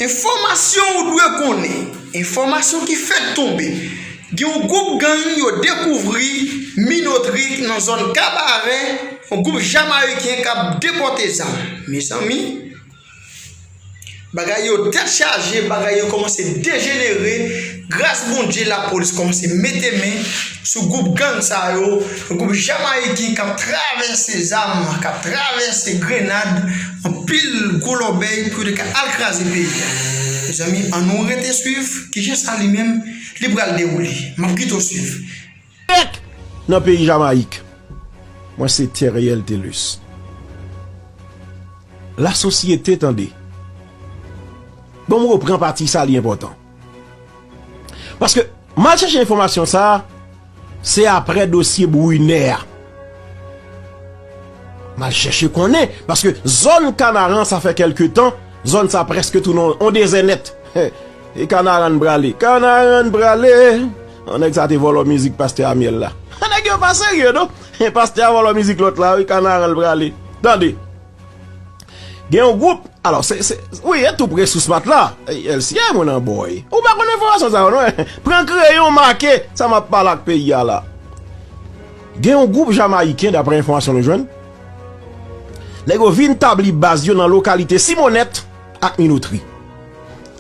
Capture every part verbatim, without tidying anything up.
Enfòmasyon ou dwe konnen. Enfòmasyon ki fèk tonbe. Gen yon gwoup gang yo dekouvri Minotri nan zòn Kabarè, yon gwoup Jamayiken k ap depòte zam. Mezanmi, bagay yo tèt chaje, bagay yo kòmanse dejenere. Gras Bondye, lapolis kòmanse mete men sou gwoup gang sa yo, gwoup Jamayiken k ap travèse zam, k ap travèse grenad, anpil gwo lòbèy pou yo te ka al kraze peyi a. Mezanmi, ann nou rete swiv kijan sa li menm li pral dewoule. M ap kite w swiv. Nan peyi Jamayik. Mwen se Theriel Thelus. Lasosyete, tande. Bon, m repran pati sa, li enpòtan. Paske m al chèche enfòmasyon sa a, se aprè dosye Brunè a. M al chèche konnen, paske zòn Kanaran, sa fè kèlke tan, zòn sa prèske tounen yon dezè nèt. E Kanaran prale, Kanaran prale. An nèg sa te vòlò mizik pastè Amiel la. Nèg yo pa serye non. Pastè a vòlò mizik lòt la, wi, Kanaran prale. Tande. Gen yon gwoup, alò, se, se, wi, e tou pre sous mat la. Ey, L C A, mwen nan bòy. Ou pa konn enfòmasyon sa yo, non? Pran kreyon, make sa m ap pale ak peyi a la. Gen yon gwoup Jamayiken, daprè enfòmasyon nou jwenn, nèg yo vin tabli baz yo nan lokalite Simonèt ak Minotri,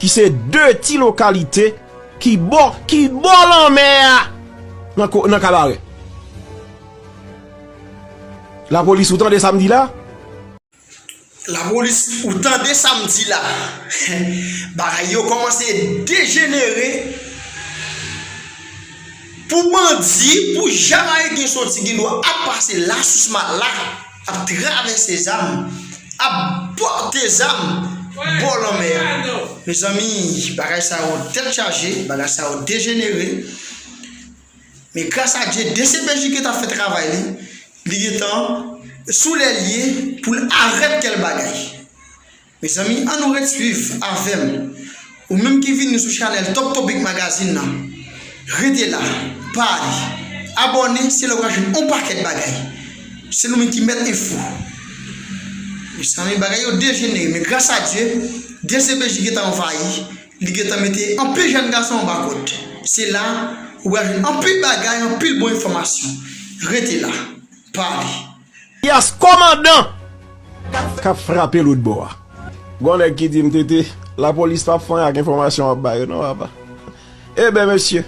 ki se de ti lokalite ki bò, ki bò lanmè a nan ko-, nan Kabarè. Lapolis, ou tande sa m di la? Lapolis, ou tande sa m di la? Bagay yo kòmanse dejenere. Pou bandi, pou Jamayiken soti gen dwa ap pase la sous mat la, ap travèse zam, ap pòte zam bò lanmè a. Mezanmi, bagay sa yo tèt chaje, bagay sa yo dejenere. Men gras a Dye, D C P J gentan fè travay li. Li gentan sou lè l ye pou l arèt kèl bagay. Mezanmi, ann nou ret swiv avè m. Ou menm ki vini sou chanèl Top Topic Magazine nan, rete la, pa ale. Abòne, se la w ka jwenn yon pakèt bagay. Se nou menm ki mèt enfo. Mezanmi, bagay yo dejenere, men gras a Dye, D C P J gentan anvayi. Li gentan mete anpil jèn gason anba kòd. Se la ou pral jwenn anpil bagay, anpil bon enfòmasyon. Rete la. Pale. Yas kòmandan k ap frape lòt bò a. Gon nèg ki di m, "Tete, lapolis p ap fanyen ak enfòmasyon w ap ba yo non, papa." Eben, mesye,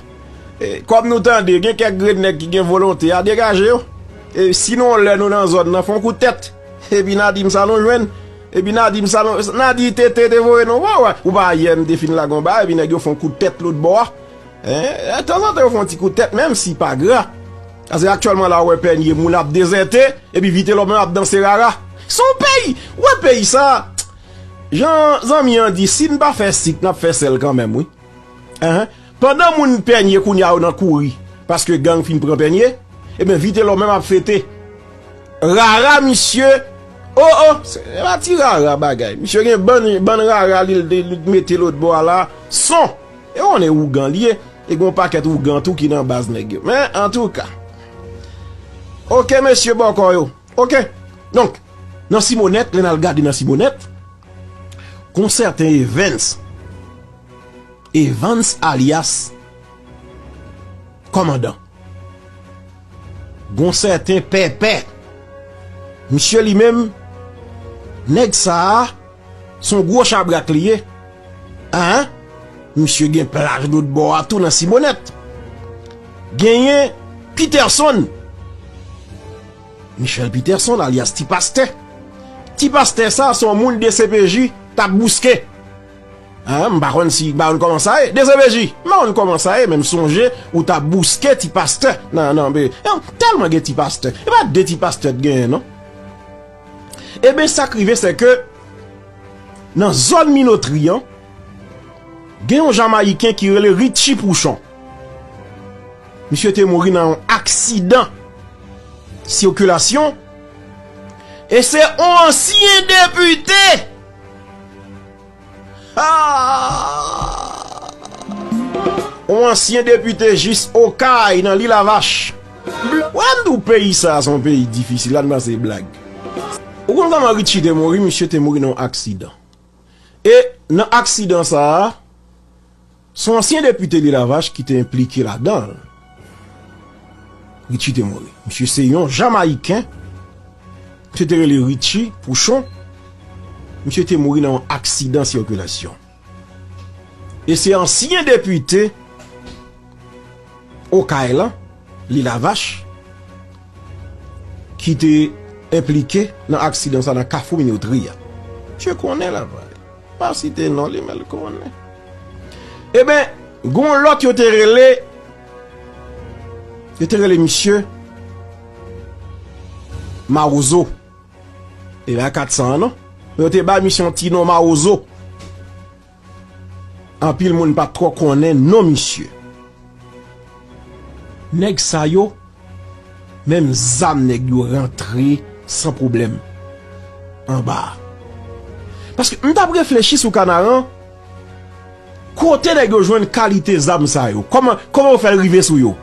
e, kòm nou tande, gen kèk grenn nèg ki gen volonte a, degaje yo. E si nou lè nou nan zòn nan, fè yon kout tèt. Epi n a di m sa nou jwenn. Epi n a di m sa nou, n a di Tete te voye nou. Wè, wè. Ou pa yè m te fin lage yon bagay, epi nèg yo fè yon kout tèt lòt bò a. Hein? Tanzantan yo fè yon ti kout tèt, menm si pa gra. Paske aktyèlman la, ou wè Pènye, moun ap dezète, epi Vitelòm menm ap danse rara. Se yon peyi, ou wè peyi sa, jan zanmi an di, si n pa fè sik, n ap fè sèl kanmenm, wi. Enhen. Pandan moun Pènye kounye a yo nan kouri, paske gang fin pran Pènye, ebyen, Vitelòm menm ap fete. Rara, misye, o, o, se pa ti rara bagay. Misye gen bann, bann rara li, li, li mete lòt bò a la. Son. E w konnen ougan li ye. E gen yon pakèt ougan tou ki nan baz nèg yo. Men, antouka. Oke, mesye bòkò yo. Oke. Donk, nan Simonèt, lè n al gade nan Simonèt, gon sèten Evans. Evans alyas Kòmandan. Gon sèten Pèpè. Misye li menm, nèg sa a, se yon gwo chabrak li ye. Hein? Misye gen plaj lòt bò a tou nan Simonèt. Genyen Peterson. Michel Peterson, alyas Ti Pastè. Ti Pastè sa, se yon moun D C P J t ap bouske. Hein, m pa konn si, m pa konn kòman sa ye. D C P J, m pa konn kòman sa ye, men m sonje ou t ap bouske Ti Pastè. Nan, nan, men, tèlman gen Ti Pastè. E pa de Ti Pastè t genyen, non. Eben, sa k rive, se ke nan zòn Minotri an, gen yon Jamayiken ki rele Richie Pouchon. Misye te mouri nan yon aksidan sikilasyon. E se yon ansyen depite. Ah! Yon ansyen depite jis Okay nan Lilavach. Wè m di w peyi sa a se yon peyi difisil, la n panse blag. Ou konn kòman Richie te mouri? Misye te mouri nan yon aksidan. E Nan aksidan sa a, se yon ansyen depite Lilavach ki te enplike ladan l. Richie te mouri. Misye se yon Jamayiken, misye te rele Richie Pouchon. Misye te mouri nan yon aksidan sikilasyon. E se ansyen depite Okay lan, Lilavach, ki te enplike nan aksidan sa nan Kafou Minotri a. Misye konnen Lavay. Pa site non li, men l konnen. Eben, gon lòt yo te rele, yo te rele misye Mawozo. E pa kat san an non. Yo te bay misye yon ti non Mawozo. Anpil moun pa t twò konnen non misye. Nèg sa yo, menm zam nèg yo rantre san pwoblèm anba a. Paske m t ap reflechi sou Kanaran, kote nèg yo jwenn kalite zam sa yo? Kòman, kòman yo fè l rive sou yo?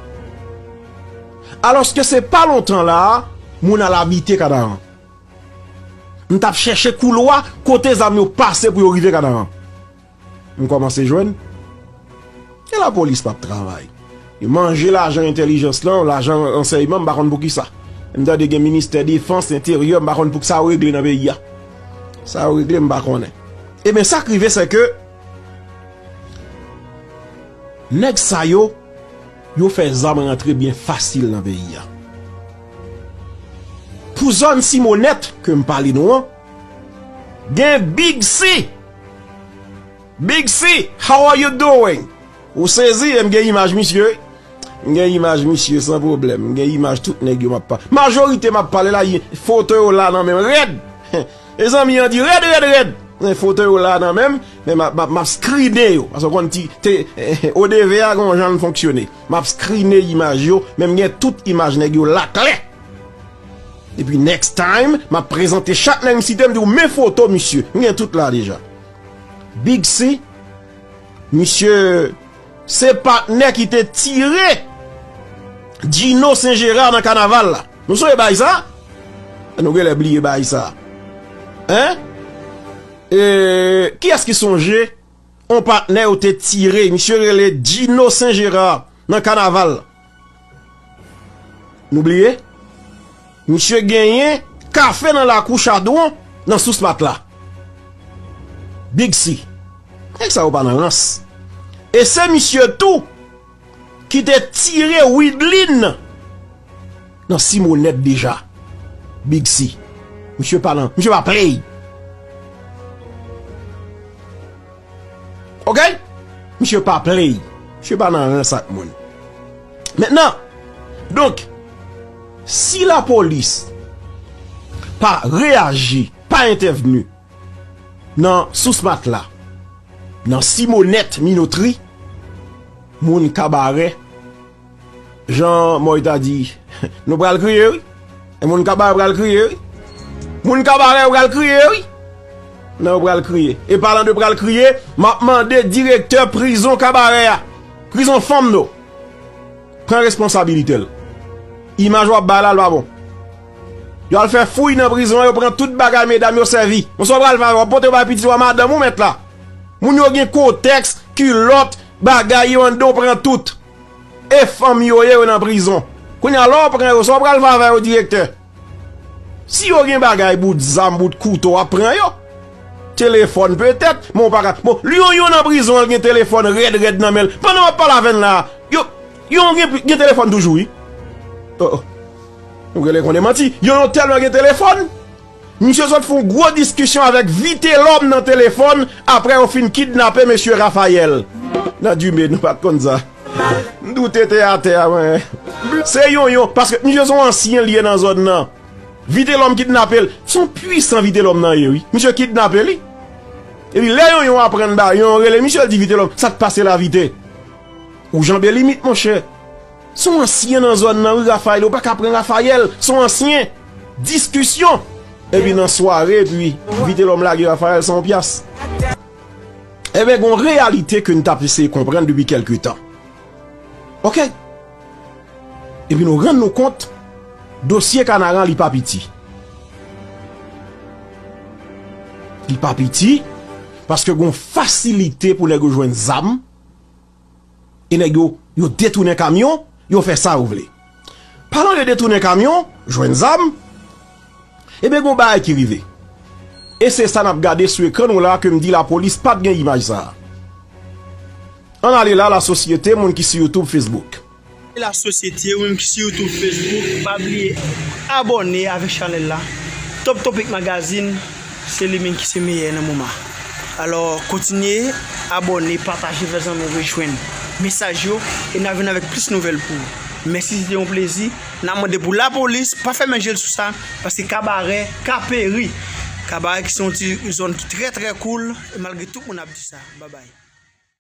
Alòske se pa lontan la a, moun al abite Kanaran. M t ap chèche koulwa kote zam yo pase pou yo rive Kanaran. M kòmanse jwenn. E lapolis p ap travay. Yo manje lajan entèlijans lan, lajan ransèyman, m pa konn poukisa. M tande gen ministè defans, enteryè, m pa konn poukisa yo regle nan peyi a. Sa yo regle, m pa konnen. Ebyen, sa k rive, se ke nèg sa yo, yo fè zam rantre byen fasil nan peyi a. Pou zòn Simonèt ke m pale nou an, gen Big C. Big C, how are you doing? Ou sezi, e m gen imaj misye, wi. M gen imaj misye san pwoblèm. M gen imaj tout nèg yo m ap pa-, majorite m ap pale la, foto yo la nan men m rèd. Mezanmi, an di rèd, rèd, rèd. Men foto yo la nan men m, men m ap, m ap, m ap skrine yo. Paske w konn ti, te, odeve a gon jan l fonksyone. M ap skrine imaj yo, men m gen tout imaj nèg yo la klè. Epi next time, m ap prezante chak nèg m site, m di w men foto misye. M gen tout la deja. Big C, misye se patnè ki te tire Djino Sen Jera nan kanaval la. Nou sonje bagay sa? Nou genlè bliye bagay sa. Hein? E, kiyès ki sonje yon patnè yo te tire, misye rele Djino Sen Jera nan kanaval? Nou bliye? Misye genyen kafe nan lakou Chadwon nan Sous Matla. Big C. Nèg sa yo pa nan rans. E se misye tou ki te tire Widlin nan Simonèt deja. Big C. Misye pa nan, misye pa play. Ok? Misye pa play. Misye pa nan rans ak moun. Mentnan, donk, si lapolis pa reyaji, pa entèvni nan Sous Matla, nan Simonèt Minotri, moun Kabarè, jan Mòy ta di, nou pral kriye, wi. E moun Kabarè pral kriye, wi. Moun Kabarè yo pral kriye, wi. Non, yo pral kriye. E palan de pral kriye, m ap mande direktè prizon Kabarè a, prizon fanm, non, pran responsabilite l. Imaj w ap bay la, l pa bon. Yo al fè fouy nan prizon an, yo pran tout bagay medam yo sèvi. Bon, sa w pral fè, w ap pote yo bay pitit ou a, madanm ou mèt la. Moun yo gen kotèks, kilòt, bagay yo anndan, w pran tout. E fanm yo ye, yo nan prizon. Kounye a, lè w pran yo, sa w pral fè avè yo, direktè? Si yo gen bagay, bout zam, bout kouto, w ap pran yo. Telefòn petèt, men w pa ka. Bon, Yonyon nan prizon an gen telefòn rèd rèd nan men l. Pandan w ap pale avè n la, yo, Yonyon gen, gen telefòn toujou, wi. Oh, oh. Nou genlè konnen manti. Yonyon tèlman gen telefòn. Misye sot fè yon gwo diskisyon avèk Vitelòm nan telefòn, apre yo fin kidnape mesye Rafayèl. Nan Dime, nou pa t konn sa. M doute te atè a, mwen. Se Yonyon, paske misye se yon ansyen li ye nan zòn nan. Vitelòm kidnape l. Se yon pwisan Vitelòm nan ye, wi. Misye kidnape li. Epi lè Yonyon aprann ba, Yonyon rele misye, l di Vitelòm, sa k pase la, Vite? Ou janbe limit, monchè. Se yon ansyen nan zòn nan, wi, Rafayèl. Ou pa ka pran Rafayèl. Se yon ansyen. Diskisyon. Epi nan sware, epi Vitelòm lage Rafayèl san yon pyas. Ebyen, gon reyalite ke n t ap eseye konprann depi kèlke tan. Ok? Epi nou rann nou kont, dosye Kanaran, li pa piti. Li pa piti. Paske gen yon fasilite pou nèg yo jwenn zam. E nèg yo, yo detounen kamyon, yo fè sa yo vle. Palan de detounen kamyon, jwenn zam, ebyen, gen yon bagay ki rive. E se sa n ap gade sou ekran nou la ke m di lapolis pa t gen imaj sa a. Ann ale la, lasosyete, moun ki sou YouTube, Facebook. Lasosyete, ou menm ki sou YouTube, Facebook, pa bliye abòne avèk chanèl la. Top Topic Magazine, se li menm ki se meyè nan moman. Alò, kontinye abòne, pataje, fè zanmi w rejwenn mesaj yo, e n a vin avèk plis nouvèl pou ou. Mèsi, se te yon plezi. N a mande pou lapolis pa fèmen je l sou sa, paske Kabarè ka peri. Kabarè ki se yon ti zòn ki trè, trè cool, e malgre tout moun ap di sa. Babay.